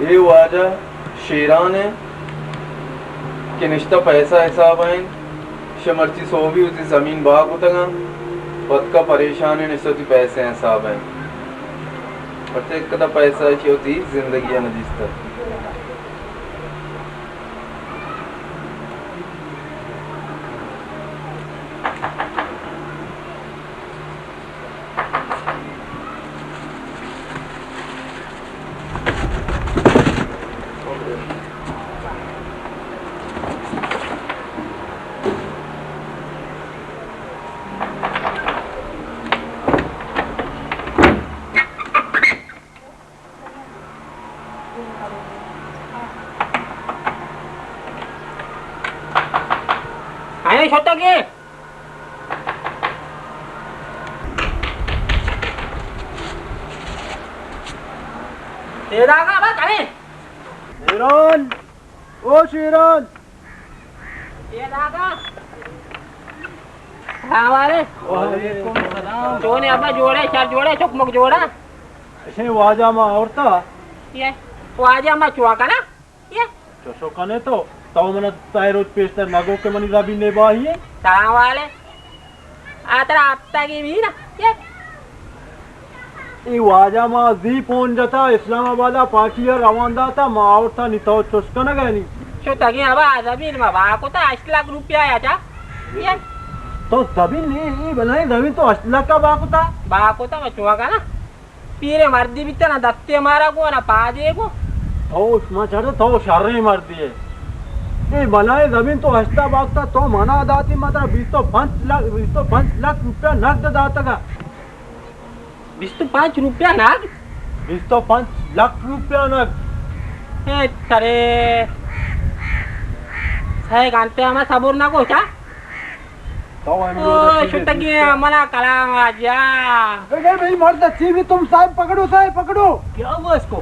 اے واجہ شیران انت کہ نشتہ پیسہ حساب ءَ انت۔ شہ مرچی سہبی وتی زمین بہا کتگ انت، پتکا پریشان انت، نشتہ وتی پیسہ حساب ءَ انت۔ پرچہ یک کدا پیسہ اشی وتی زندگی ءَ نہ دیستگ۔ اے شتگی۔ اے داگا بس اے۔ شیران، او شیران۔ اے داگا۔ سلام علیکم۔ وعلیکم السلام۔ چونے ابا، جوڑے، شر جوڑے، چک مک جوڑا؟ اشیں واجہ ما آورتا۔ اے واجہ ما چوا کنا؟ اے؟ چوشو کنے تو، تو من سئے روچ پیشتر نہ گو کہ منی زمین نے باہی ہے؟ سلام والے۔ آ ترا ہفتگی بھی نا، اے؟ اے واجہ ما زی پون جتا، اسلام آباد ءَ پارٹی ءَ روان داتا، ما آورتا، نی تو چوش کنگا نی۔ شتگی ابا، زمین ما بہا کتا، ہشت لاکھ روپیہ یا چا؟ اے؟ تو زمین، اے، اے بلائیں زمین تو ہشت لاکھ ءَ بہا کتا؟ بہا کتا، ما چوا کنا؟ پیریں مردے بیتہ، نہ دستے مارا گو، نہ پادے گو۔ تو شما چارے، تو شریں مردے ئے۔ اے بلائیں زمین تو ہشتا باکتا، تو منا داتی، ما ترا بیست و پنچ لاکھ، بیست و پنچ لاکھ روپیہ نقد داتگا۔ بیست و پنچ روپیہ نقد؟ بیست و پنچ لاکھ روپیہ نقد۔ اے ترے، سئے گھنٹے ہما صبر نہ گو چا؟ تو ہمے او، روچ ءَ چی شتگی بیتا؟ منا کلام آ جا۔ اے، اے بھائی مرد، چی بھی تم؟ صاحب پکڑو، صاحب پکڑو۔ کیا ہوا اس کو؟